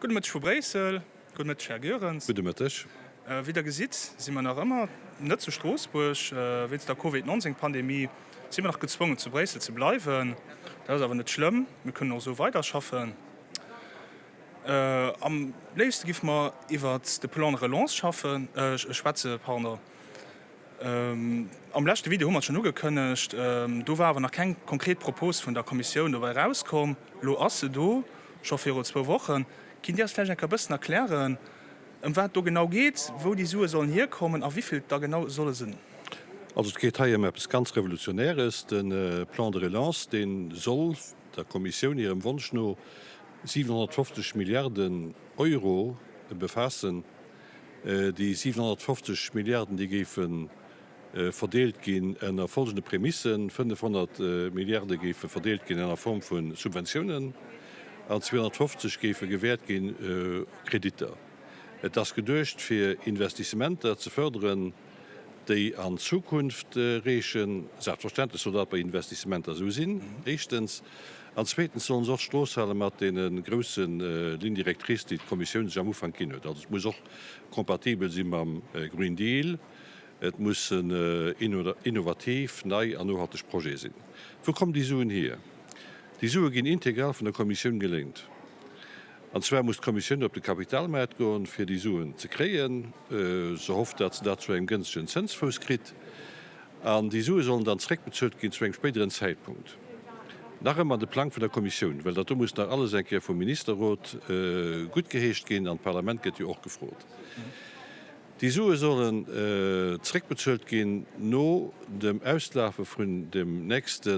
Gudde Mëtteg vu Bréissel. Gudde Mëtteg, Här Goerens. Gudde Mëtteg. Wéi Der gesitt, si mer nach ëmmer net zu Stroossbuerg. Wéinst der Covid 19 Pandemie si mer nach gezwongen, zu Bréissel ze bleiwen. Dat ass awer net schlëmm, mir kënnen och esou weiderschaffen. Am léifste giffe mer iwwert de Plan de relance schaffen, schwätze, pardon. Am leschte Video hu mer et schonn ugekënnegt, do war awer nach keng konkret Propos vun der Kommissioun dobäi erauskomm. Elo ass se do, scho viru zwou Wochen. Kinnt Dir eis vläicht eng Kéier e bëssen erklären, ëm wat et do genau geet, wou déi Sue sollen hierkommen a wivill et der genau solle sinn? Also et geet hei ëm eppes ganz Revolutionäres, de Plan de relance, dee soll der Kommissioun hirem Wonsch no 750 Milliarden Euro befaassen. Déi 750 Milliarden, déi géife verdeelt ginn ënner folgende Prämissen, 500 Milliarde géife verdeelt ginn ënner Form vu Subventiounen an 250 géife gewäert ginn Kreditter. Et ass geduecht fir Investissementer ze fërderen, déi an d'Zukunft reechen. Selbstverständlech soll dat bei Investissementer esou sinn, éischtens. An zweetens sollen se och d'Strooss hale mat deene grousse Lignes directrices, déi d'Kommissioun sech am Ufank ginn huet. Also et muss och kompatibel si mam Green Deal, et mussen innovativ, nei an nohalteg Projete sinn. Wou kommen déi Suen hier? Déi Sue ginn integral vun der Kommissioun geléint. An zwar muss d'Kommissioun op de Kapitalmaart goen, fir déi Suen ze kréien. Se hofft, datt se dat zu engem gënschtegen Zënsfouss kritt. An déi Sue sollen dann zréckbezuelt ginn zu engem spéideren Zäitpunkt. Nach ëmmer de Plang vun der Kommissioun, well dat do muss nach alles eng Kéier vum Ministerrot guttgeheescht ginn an d'Parlament gëtt jo och gefrot. Déi Sue sollen zréckbezuelt ginn no dem Auslafe vun dem nächste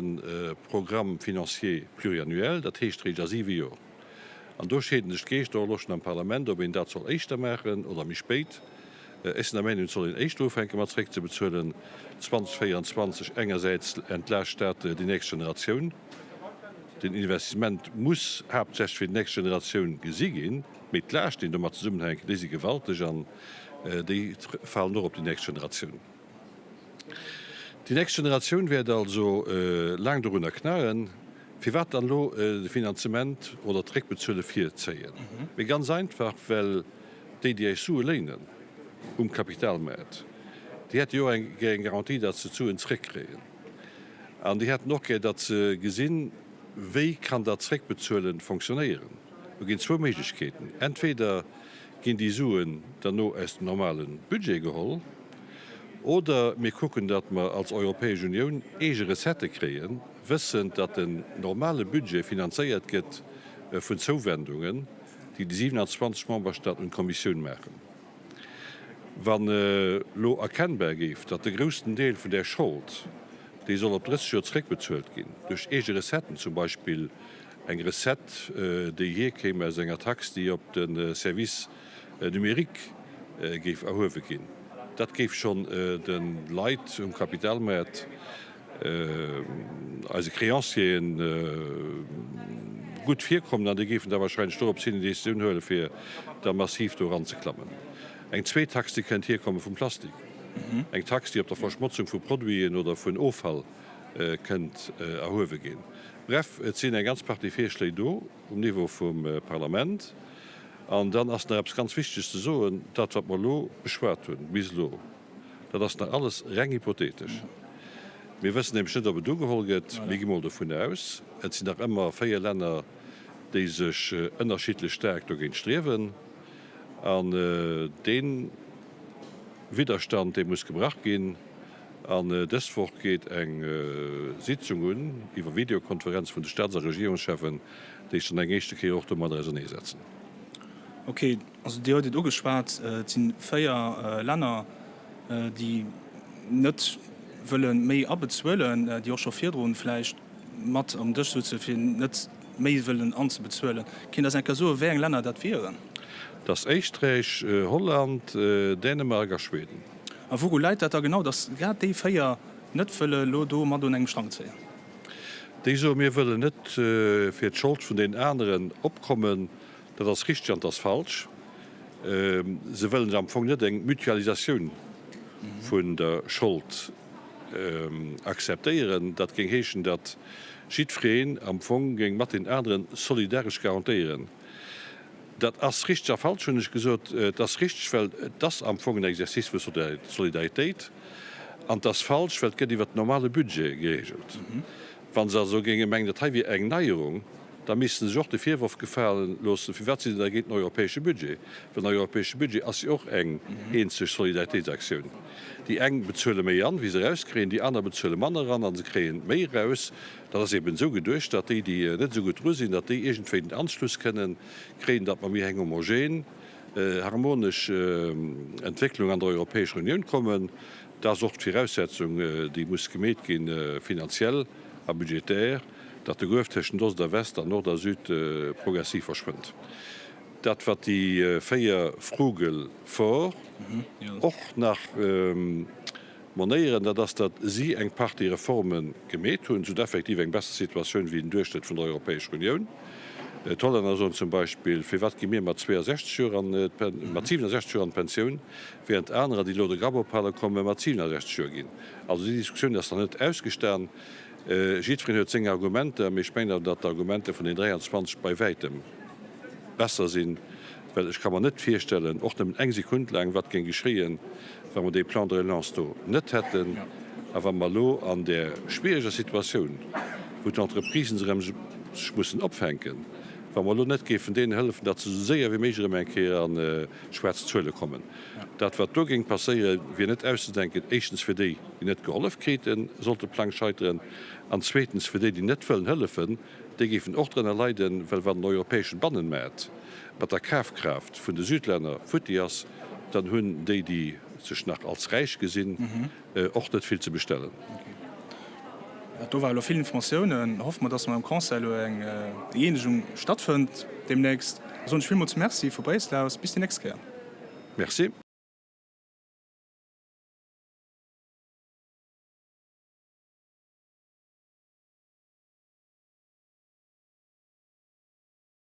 Programme financier pluriannuel, dat heescht réischt a siwe Joer. An do scheeden sech d'Geeschter och elo schonn am Parlament, ob een dat soll éischter maachen oder méi spéit. Ech sinn der Meinung, et soll een éischter ufänke mat zréckzebezuelen, 2024. Engersäits entlaascht dat déi nächst Generatioun. Den Investissement muss haaptsächlech fir déi nächst Generatioun gesi ginn. Mee d'Laaschten, déi domat zesummenhänken, déi si gewalteg an déi falen och op déi nächst Generatioun. Déi nächst Generatioun wäert also laang dorunner knaen. Firwat dann elo de Finanzement oder d'Réckbezuele virzéien? Mee ganz einfach, well déi, déi eis Sue léinen um Kapitalmaart, déi hätte jo och gär eng Garantie, datt se d'Suen zréckkréien. An déi hätten och gär, datt se gesinn, wéi kann dat Zréckbezuele fonctionnéieren. Do ginn zwou Méiglechkeeten, Entweder ginn déi Suen derno aus dem normale Budget geholl, oder mir kucken, datt mer als Europäesch Unioun eege Recettë kréien, wëssend, datt den normale Budget finanzéiert gëtt vun Zouwendungen, déi déi 27 Memberstaaten un d'Kommissioun maachen. Wann elo erkennbar géif, datt de groussen Deel vun där Schold, déi soll op 30 Joer zeréckbezuelt ginn, duerch eege Recetten, zum Beispill Eng Recette, déi hierkéim aus enger Tax, déi op de Service numérique géif erhuewe ginn. Dat géif schonn de Leit um Kapitalmaart, eise Créancieren, gutt virkommen an déi géifen da wahrscheinlech dorops hin eng Décisioun huelen, fir da massiv do eranzeklammen. Eng zweet Tax, déi kënnt hierkomme vum Plastik, eng Tax, déi op der Verschmotzung vu Produiten oder vun Offall kënnt erhuewe ginn. Bref, et sinn eng ganz Partie Virschléi do um Niveau vum Parlament. An dann ass nach eppes ganz Wichteges ze soen, Dat, wat mer elo beschwat hunn bis elo, dat ass nach alles reng hypothetesch. Mir wëssen nämlech net, ob et ugeholl gëtt. Mir gi mol dovun aus. Et sinn nach ëmmer 4 Länner, déi sech ënnerschiddlech staark dogéint striewen. An dee Widderstand, dee muss gebrach ginn. An dës Woch geet eng Sitzung un iwwer Videokonferenz vun de Staats a Regierungscheffen, déi sech dann eng éischte Kéier och domadder auserneesetzen. Ok, also Dir huet et ugeschwat, et si 4 Länner, déi net wëlle méi abezuelen, déi och scho virdrun vläicht mat am Dësch souze fir net méi wëllen anzebezuelen. Kinnt Der eis eng Kéier soen, wéi eng Länner dat wieren? Dat ass Éisträich, Holland, Dänemark a Schweden. A wouru läit dat da genau, datt grad déi 4 net wëlle lo do mat un engem Strang zéien? Déi soen, mir wëllen net fir d'Schold vun deenen aneren opkommen. Dat ass richteg an dat ass falsch. Se wëllen am Fong net eng Mutualisatioun vun der Schold akzeptéieren. Dat géing heeschen, datt jiddwereen am Fong géing mat den anere solidaresch garantéieren. Dat ass richteg a falsch, hunn ech gesot. Et ass richteg, well et ass am Fong en Exercice vu Solidaritéit. An et ass falsch, well et gëtt iwwert den normale Budget geregelt. Wa se also géinge mengen, dat hei wier eng Neierung, da misste se sech och de Virworf gefale loossen, Firwat si se da géint den europäesche Budget? Well den europäesche Budget ass jo och eng eenzeg Solidaritéitsaktioun. Déi eng bezuele méi an, wéi se erauskréien, déi aner bezuele manner an a se kréien méi eraus. Dat ass eben esou geduecht, datt déi, déi net esou gutt dru sinn, datt déi iergendwéi den Anschluss kënnen kréien, datt mer méi eng homogen, harmonesch Entwécklung an der Europäescher Unioun kommen. Dat ass och d'Viraussetzung, déi muss gemeet ginn, finanziell a budgetär, datt de Gruef tëschent Ost a West an Nord a Süd progressiv verschwënnt. Dat, wat déi 4 Frugel Four och nach monéieren, dat ass, datt si eng Partie Reforme gemeet hunn. Se hunn effektiv eng besser Situatioun wéi den Duerchschnëtt vun der Europäescher Unioun. D'Hollänner soen zum Beispill, Firwat gi mir mat 62 Joer an mat 67 Joer an d'Pensioun, während anerer, déi elo de Grapp ophale kommen, mat 67 Joer ginn? Also déi Diskussioun ass nach net ausgestan. Jiddwereen huet seng Argumenter, mee ech mengen awer, datt d'Argumenter vun den 23 bei wäitem besser sinn, well ech ka mer net virstellen, och nëmmen eng Sekund laang, wat géing geschéien, wa mer dee Plan de relance do net hätten a wa mer elo an där schwiereger Situatioun, wou d'Entreprisen sech erëm sech mussen opfänken, wa mer elo net géifen deenen hëllefen, datt se esou séier wéi méiglech erëm eng Kéier an schwaarz Zuele kommen. Dat, wat do géing passéieren, wier net auszedenken, éischtens fir déi, déi net gehollef kriten, sollt de Plang scheiteren, an zweetens fir déi, déi net wëllen hëllefen, déi géifen och drënner leiden, well wann den europäeschen Bannenmaart mat der Kafkraaft vun de Südlänner futti ass, dann hunn déi, déi sech nach als räich gesinn, och net vill ze bestellen. Dat do ware elo vill Informatiounen. Hoffe mer, dass mer am Conseil elo eng Eenegung stattfënnt deemnächst. Da soen ech villmools Merci vu Bréissel aus. Bis déi nächst Kéier. Merci.